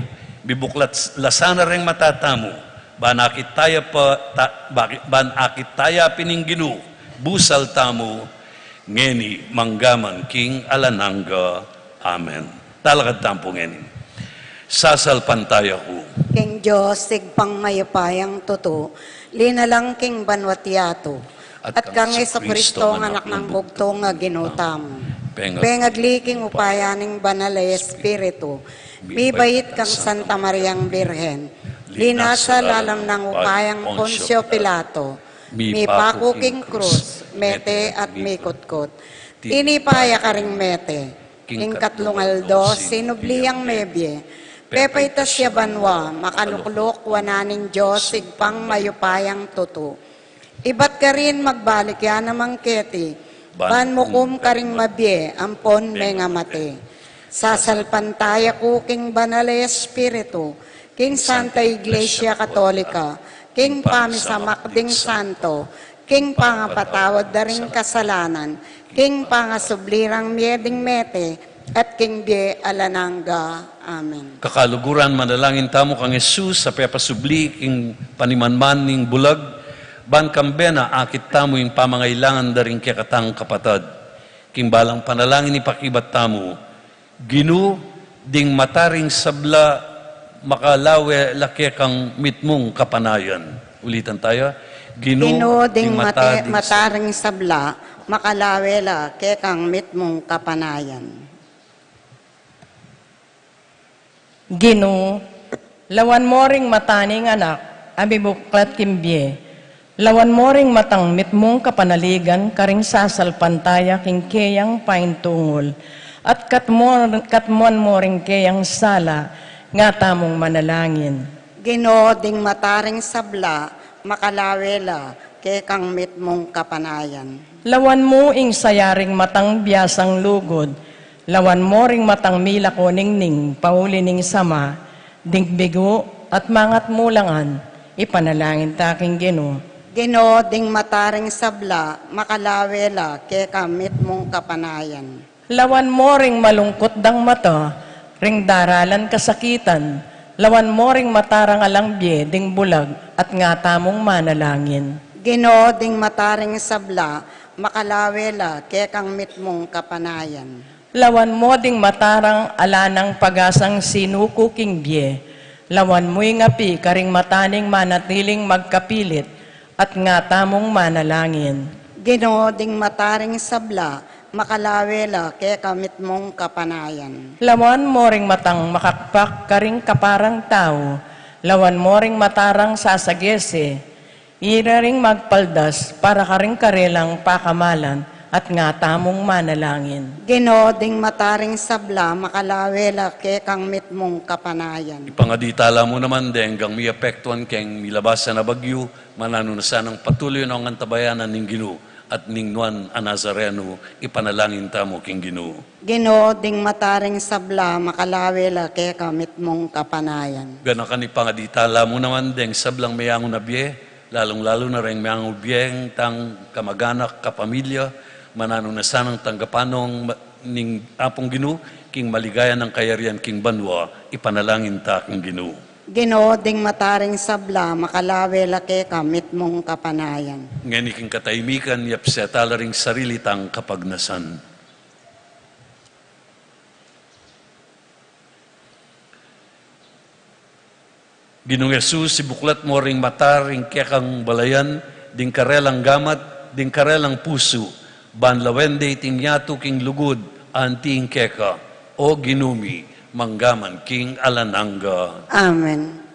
mibuklat la sana reng mata tamu, ban akit taya pa, ta-, baki-, ban akit taya pin ing Ginu, busal tamu, ngeni manggaman king alang angga. Amen. Talakad tamu pu ngeni. Sasalpantaya ku king Dios, Ibpang mayupayang tutu, linalang king banwa't yatu, at kang Jesucristo, Anak nang bugtung a Ginu tamu. Pengagli king upaya ning Banal a Espiritu, mibait kang Santa Mariang Birhen, linasa lalam nang upayang Poncio Pilato, mipaku king krus, mete at mikutkot. Tinipa ya karing mete, king katlung aldo sinubli yang mebie, pepaitas ya banua, makalukluk wanan ning Dios Ibpang mayupayang tutu. Ibat karin magbalik ya naman keti, ban mukum karing mabie ampon mengamate. Sasalpantaya ku king Banal a Espiritu, king Santa Iglesia Katolika, king pamisamak ding santo, king pangapatawad da ring kasalanan, king pangasubli rang mie ding mete, at king bie alang angga. Amen. Kakaluguran, manalangin tamu kang Jesus a pepasubli king panimanman ning bulag, ban kambe na akit tamu ing pamangailangan da ring kekatang kapatad. King balang panalangin ipakibat tamu Ginu, ding mata ring sabla, makalawe la kekang mitmung kapanayan. Ulitan taya. Ginu, Ginu, ding ding mate-, mata ding mata ring sabla, makalawe la kekang mitmung kapanayan. Ginu, lawan mo ring mata ning anak a mibuklat king bie, lawan mo ring matang mitmung kapanaligan karing sasalpantaya king keyang paintungul, at katmo-, katmuan mo ring keyang sala, nga tamung manalangin. Ginu, ding mata ring sabla, makalawe la kekang mitmung kapanayan. Lawan mo ing sayaring matang biasang lugud, lawan mo ring matang milako ningning pauli ning sama, ding bigu at mangatmulangan, ipanalangin ta king Ginu. Ginu, ding mata ring sabla, makalawe la kekang mitmung kapanayan. Lawan mo ring malungkut dang mata, ring daralan kasakitan, lawan mo ring mata rang alang bie ding bulag, at nga tamung manalangin. Ginu, ding mata ring sabla, makalawe la kekang mitmung kapanayan. Lawan mo ding mata rang ala nang pagasang sinuku king bie, lawan mo ing api karing mata ning manatiling magkapilit, at nga tamung manalangin. Ginu, ding mata ring sabla, makalawe la kekang mitmung kapanayan. Lawan mo ring matang makakpak karing kaparang tau, lawan mo ring mata rang sasagese, ira ring magpaldas para karing karelang pakamalan, at nga tamung manalangin. Ginu, ding mata ring sabla, makalawe la kekang mitmung kapanayan. Ipangadi tala mu naman deng gang miapektuan keng milabasan a bagyu, mananu na sanang patuloy nong antabayanan ning Ginu at ning nuan a Nazareno, ipanalangin tamu king Ginu. Ginu, ding mata ring sabla, makalawe la kekang mitmung kapanayan. Ganakan ipangadi tala mu naman deng sablang meyangu na bie, lalung-lalu na reng meyangu bieng tang kamaganak, kapamilya, mananu na sanang tanggapan nong ma-, ning Apung Ginu, king maligaya nang kayarian king banua, ipanalangin ta king Ginu. Ginu, ding mata ring sabla, makalawe la kekang mitmung kapanayan. Ngeni king katahimikan, yapse tala ring sarili tang kapagnasan. Ginung Jesus, ibuklat mo ring mata ring kekang balayan, ding karelang gamat, ding karelang pusu, ban lawen de iting yatu king lugud, anti ing keka, O Ginu mi, manggaman king alang angga. Amen.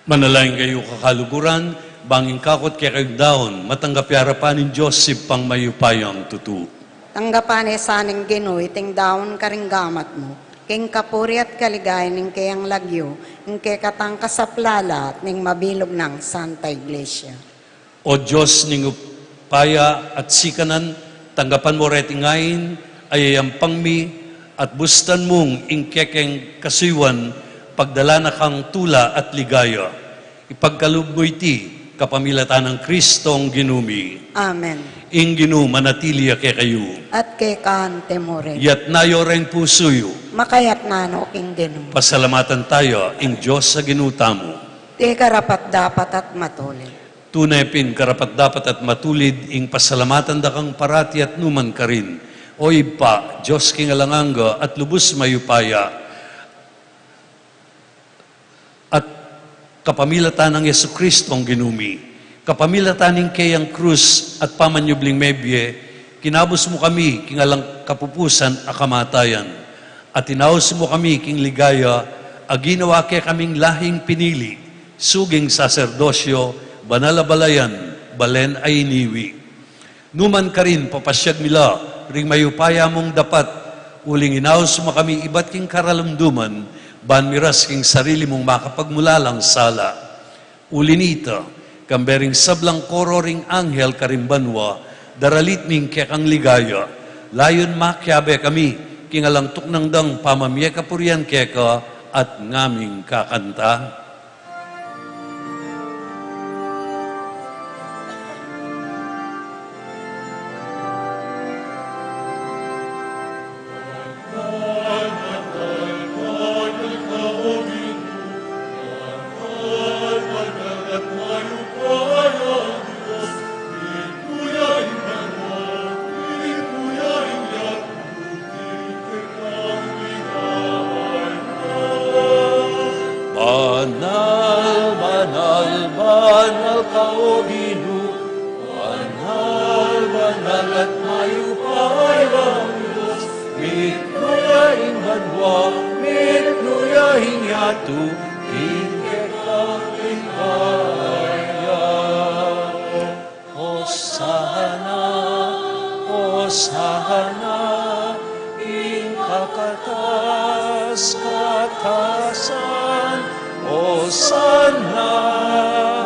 Manalangin kayu kakaluguran, bang ing kakut kekayung daun, matanggap ya arapan ning Dios Ibpang mayupayang tutu. Tanggapan na sa ning Ginu iting daun karing gamat mu, king kapurian at kaligayan ning keyang lagyu, ing kekatang kasaplalan at ning mabilug nang Santa Iglesia. O Dios ning upaya at sikanan, tanggapan mu reting ain a yayampang mi, at bustan mung ing kekeng kasuyuan, pagdalan na kang tula at ligaya. Ipagkalub mu iti kapamilatan nang Kristong Ginu mi. Amen. Ing Ginu manatili ya kekayu. At keka mu rin. Iyatas yu reng pusu yu. Makayatas no king Ginu. Pasalamatan taya ing Dios a Ginu tamu. Iti karapat-dapat at matulid. Tune pin karapat-dapat at matulid ing pasalamatan da kang parati at nu man karin, O Ibpa, Dios king alang angga at lubus mayupaya, at kapamilatan nang Jesucristong Ginu mi, kapamilatan ning keyang krus at pamanyubling mebie, kinabus mu kami king alang kapupusan a kamatayan, at inaus mu kami king ligaya a ginawa kekaming lahing pinili, suging saserdosyo, banal a balayan, balen a iniwi. Nu man karin, papasiag mi la ring mayupaya mung dapat, uling inaus mu kami ibat king karalumduman, ban miras king sarili mung makapagmulalang sala. Uli nita, kambe ring sablang koro ring anghel karing banua, daralit mi ing kekang ligaya, layun makiabe kami king alang tuknang dang pamamie kapurian keka at ngaming kakanta. Banal, banal, banal ka, O Ginu, banal, banal at mayupayang Dios, mitmu ya ing banua, mitmu ya ing yatu, king kekang ligaya. Hosana, Hosana, king kakatas-katasan. Hosana,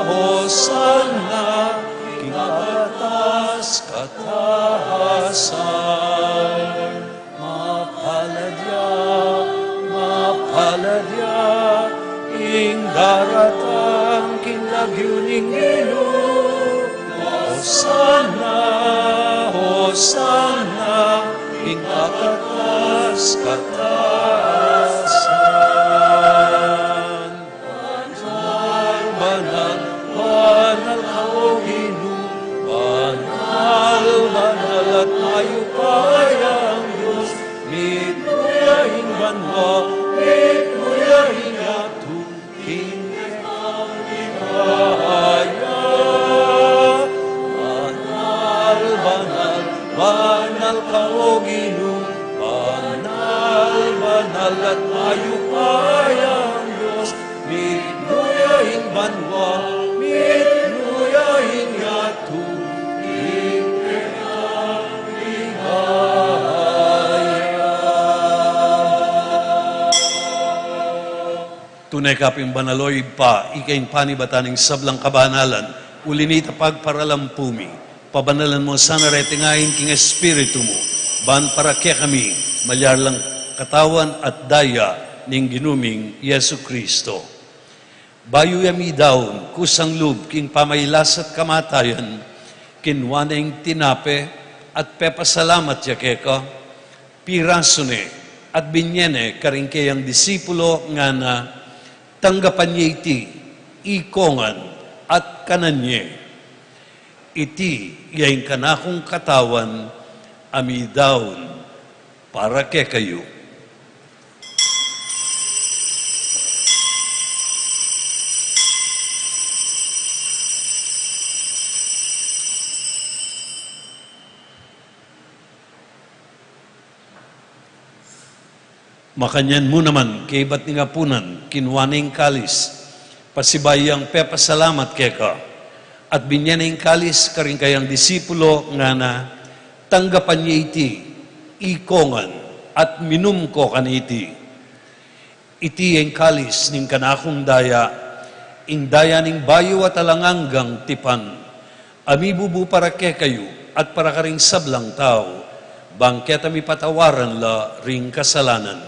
Hosana, king kakatas-katasan. Mapalad ya, mapalad ya, ing daratang king lagyu ning Ginu. Hosana, Hosana, king kakatas-katasan. Banal, banal, banal ka, O Ginu, banal, banal at mayupayang Dios, mitmu ya ing banua, mitmu ya ing yatu, king kekang ligaya. Banal, banal, banal ka, O Ginu, banal, banal at mayupayang Dios, mitmu ya ing banua, mitmu ya ing yatu, king kekang ligaya. Tune ka pin banal, O Ibpa, ika ing panibatan ning sablang kabanalan, uli nita pagparalan pu mi, pabanalan mu sana reting ain king Espiritu mu, ban para kekami, malyari lang katawan at daya ning Ginu ming Jesucristo. Bayu ya midaun kusang lub king pamailas at kamatayan, kinua ne ing tinape at pepasalamat ya keka, pirasu ne at binye ne karing keyang disipulo, ngana: Tanggapan ye iti, ikongan at kanan ye. Iti ya ing kanakung katawan a midaun para kekayu. Makanyan mu naman, kaybat ning apunan, kinua ne ing kalis, Pasibayu yang pepasalamat keka, at binye ne ing kalis karing kayang disipulo, ngana: Tanggapan ye iti, ikong ngan, at minum ko kaniti. Iti ing kalis ning kanakung daya, ing daya ning bayu at alang anggang tipan, a mibubu para kekayu at para karing sablang tau, bang keta mipatawaran la ring kasalanan.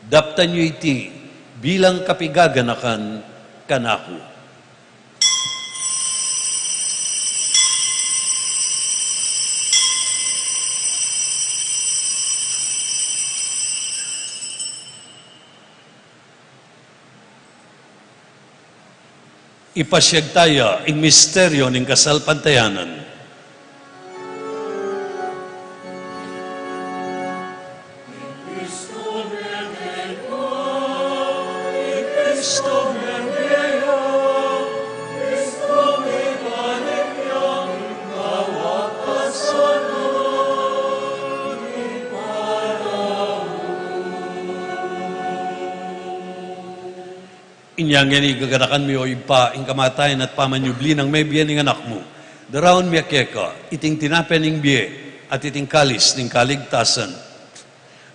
Daptan yu iti bilang kapigaganakan kanaku. Ipasiag taya ing misteryo ning kasalpantayanan. Inya ngeni gaganakan mi, o Ibpa, ing kamatayan at pamanyubli nang mebie ning Anak mu. Daraun mi keka iting tinape ning bie at iting kalis ning kaligtasan.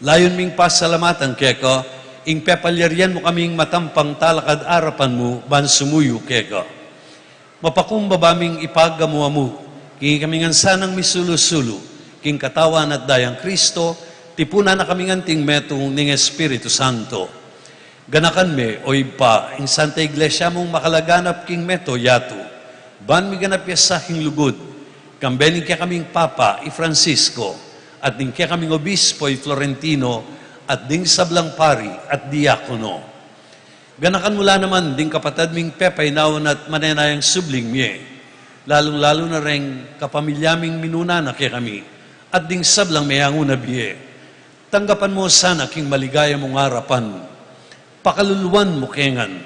Layun ming pasalamatan keka ing pepalyarian mu kaming matampang talakad arapan mu ban sumuyu keka. Mapakumbaba ming ipagamu-amu king ikami ngan sanang misulu-sulu king katawan at dayang Kristo, tipunan na kaming anting metung ning Espiritu Santo. Ganakan me, o Ibpa, ing Santa Iglesia mung makalaganap king mabilug a yatu, ban miganap ya sa king lugud, kambe ning kekaming Papa i Francisco, at ding kekaming Obispo i Florentino, at ding sablang pari at diakono. Ganakan mu la naman ding kapatad ming pepainawa na at manenayang subling mie, lalung-lalu na reng kapamilya ming minuna na kekami, at ding sablang menguna bie. Tanggapan mu sana king maligaya mung arapan. Pakaluluan mu ke ngan.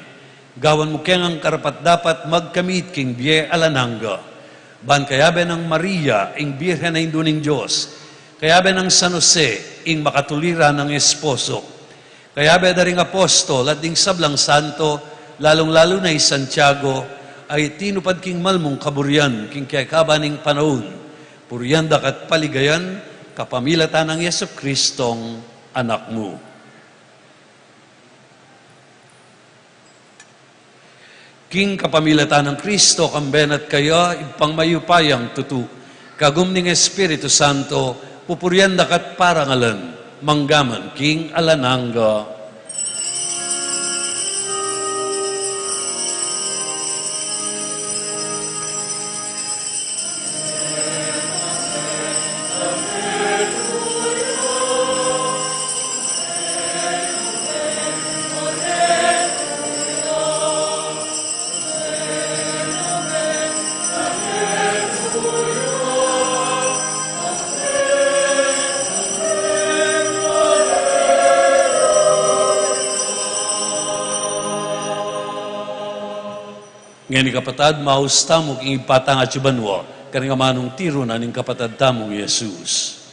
Gawan mu ke ngan karapat-dapat magkamit king bie alang angga. Ban kayabe nang Maria, ing Birhen a Indu ning Dios, kayabe nang San Jose, ing makatulira nang esposo, kayabe da ring apostol at ding sablang santo, lalung-lalu na i Santiago, a tinupad king malmung kaburian king kekaban ning panaun, purian da ka at paligayan kapamilatan nang Jesucristong Anak mu. King kapamilatan nang Kristo, kambe na at kaya, Ibpang mayupayang tutu, kagum ning Espiritu Santo, pupurian da ka at parangalan, mangga man king alang angga. Ngeni kapatad, maus tamu king Ibpa tang atsu banua, karing amanung tiru na ning kapatad tamung Jesus.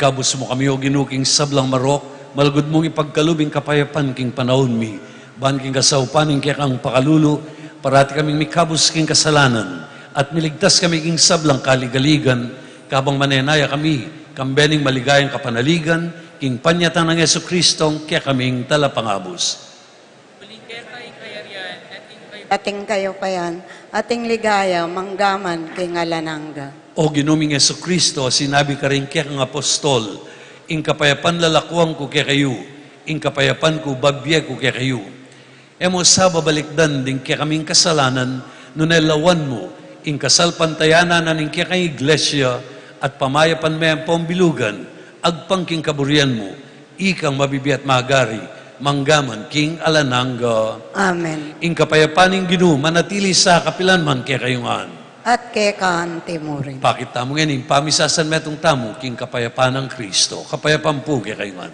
Ikabus mu kami, O Ginu, king sablang marok, malugud mung ipagkalub ing kapayapan king panaun mi. Ban king kasaupan ning kekang pakalulu, parati kaming mikabus king kasalanan, at miligtas kami king sablang kaligaligan, kabang manenaya kami, kambe ning maligayang kapanaligan, king panyatang nang Jesucristo, kekaming Talapangabus. Uling keka ing kayarian, at ing kay- At ing kayupayan, at ing ligaya, manggaman king alang angga. O Ginu ming Jesucristo, sinabi karing kekang apostol, ing kapayapan lalakuan ku kekayu, ing kapayapan ku babie ku kekayu. E mu sa babalikdan ding kekaming kasalanan, nune lawan mu ing kasalpantayanan na ning kekang iglesia, at pamayapan me ampong bilugan, agpang king kaburian mu, ikang mabibie at magari, manggaman king alang angga. Amen. Ing kapayapan ning Ginu, manatili sa kapilan man kekayu ngan. At keka anti mu rin. Pakit tamu ngeni ing pamisasanmetung tamu, king kapayapan nang Kristo. Kapayapan pu kekayu ngan.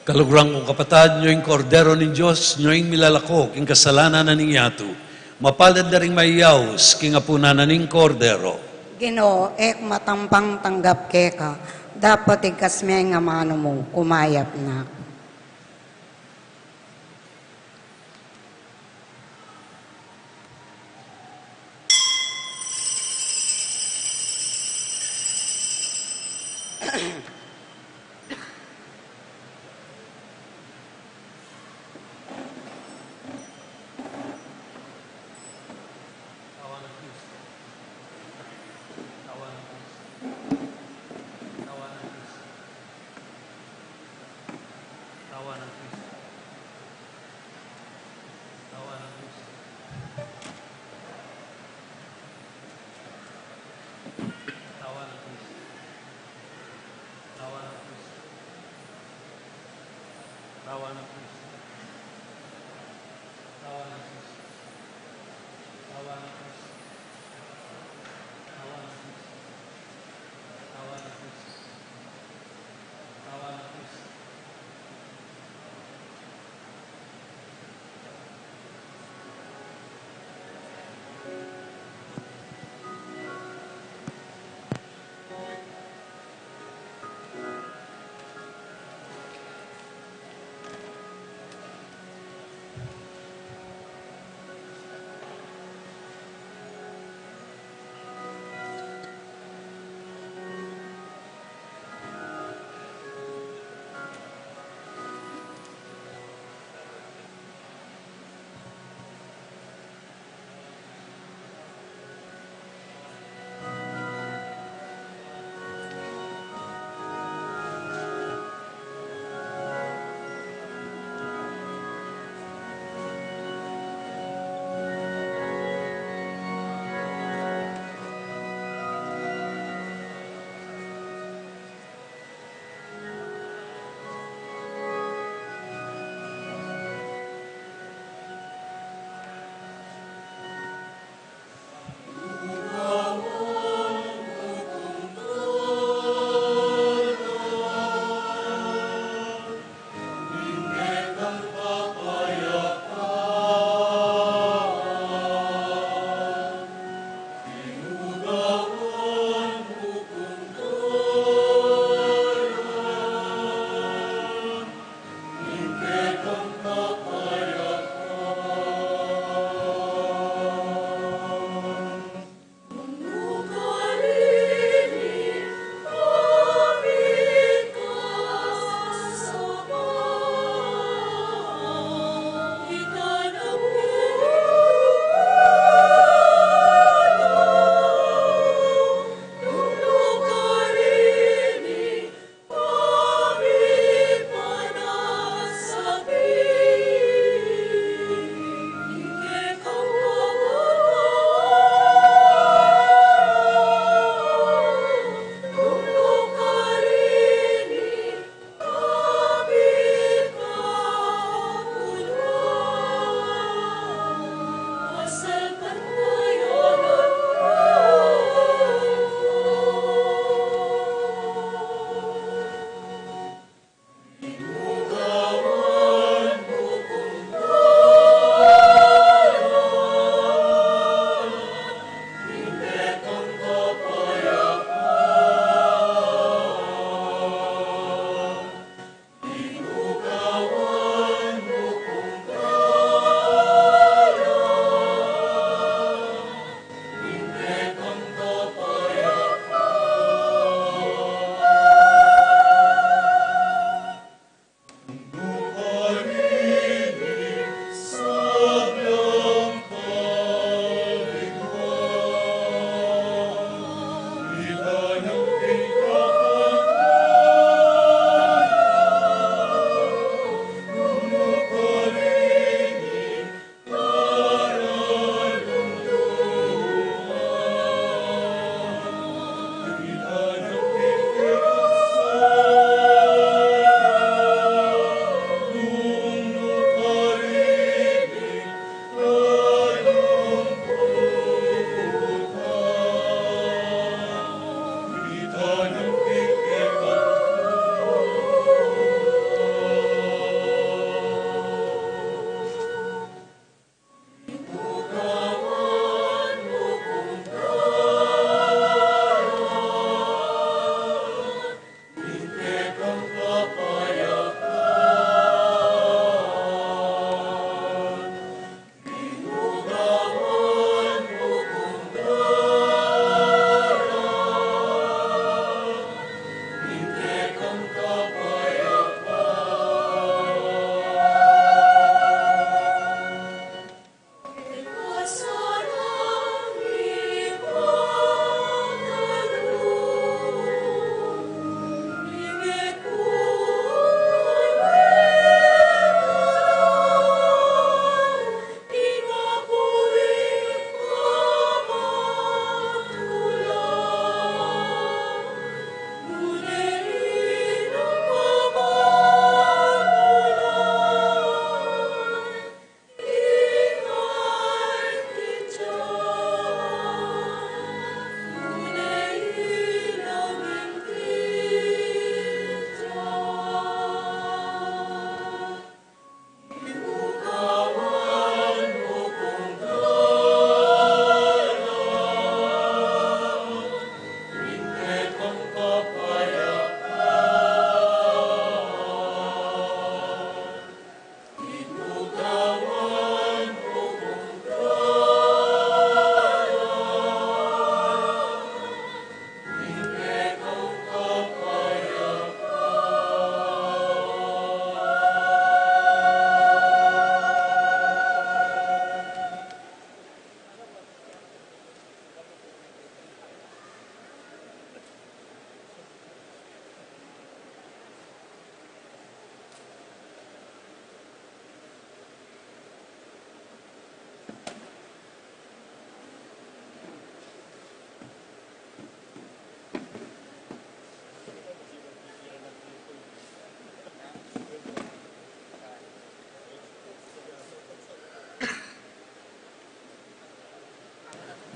Kaluguran kung kapatad, nyo ing Kordero ning Dios, nyo ing milalako king kasalanan na ning yatu. Mapalad la ring mayaus king apunan na ning Kordero. Ginu, e ku matampang tanggap keka, dapot igkas me ing amanu mu, kumayap na ku.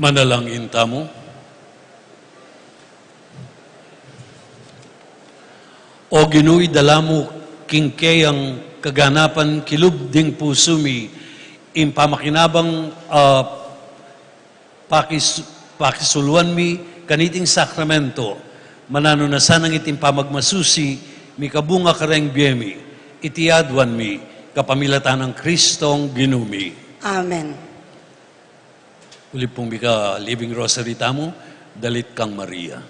Manalangin tamu. O Ginu, idala mu king keyang kaganapan kilub ding pusu mi, ing pamakinabang, ah, pakis-, pakisuluan mi kaniting sakramento, mananu na sanang iting pamagmasusi, mikabunga kareng bie mi, iti aduan mi, kapamilatan nang Kristong Ginu mi. Amen. Uli pung mika Living Rosary tamu, Dalit kang Maria.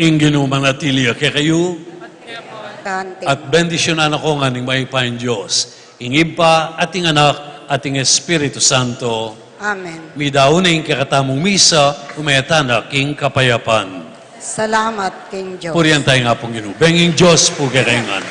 Ing Ginu manatili ya kekayu. At bendisyunan na ko ngan ning mayupayang Dios, ing Ibpa, at ing Anak, at ing Espiritu Santo. Amen. Midaun na ing kekatamung misa, ume tana king kapayapan. Salamat king Dios. Purian taya ing Apung Ginu. Benging Dios pu kekayu ngan.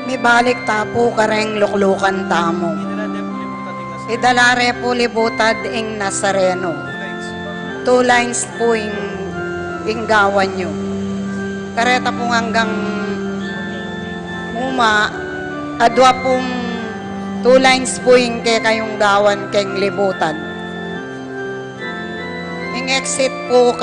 Mibalik ta pu kareng luklukan tamu. Idala re pu libutad ing Nazareno. Two lines pu ing, ing gawan yu. Kareta pu nganggang uma, adua pung two lines pu ing kekayung gawan keng libutad. Ing exit pu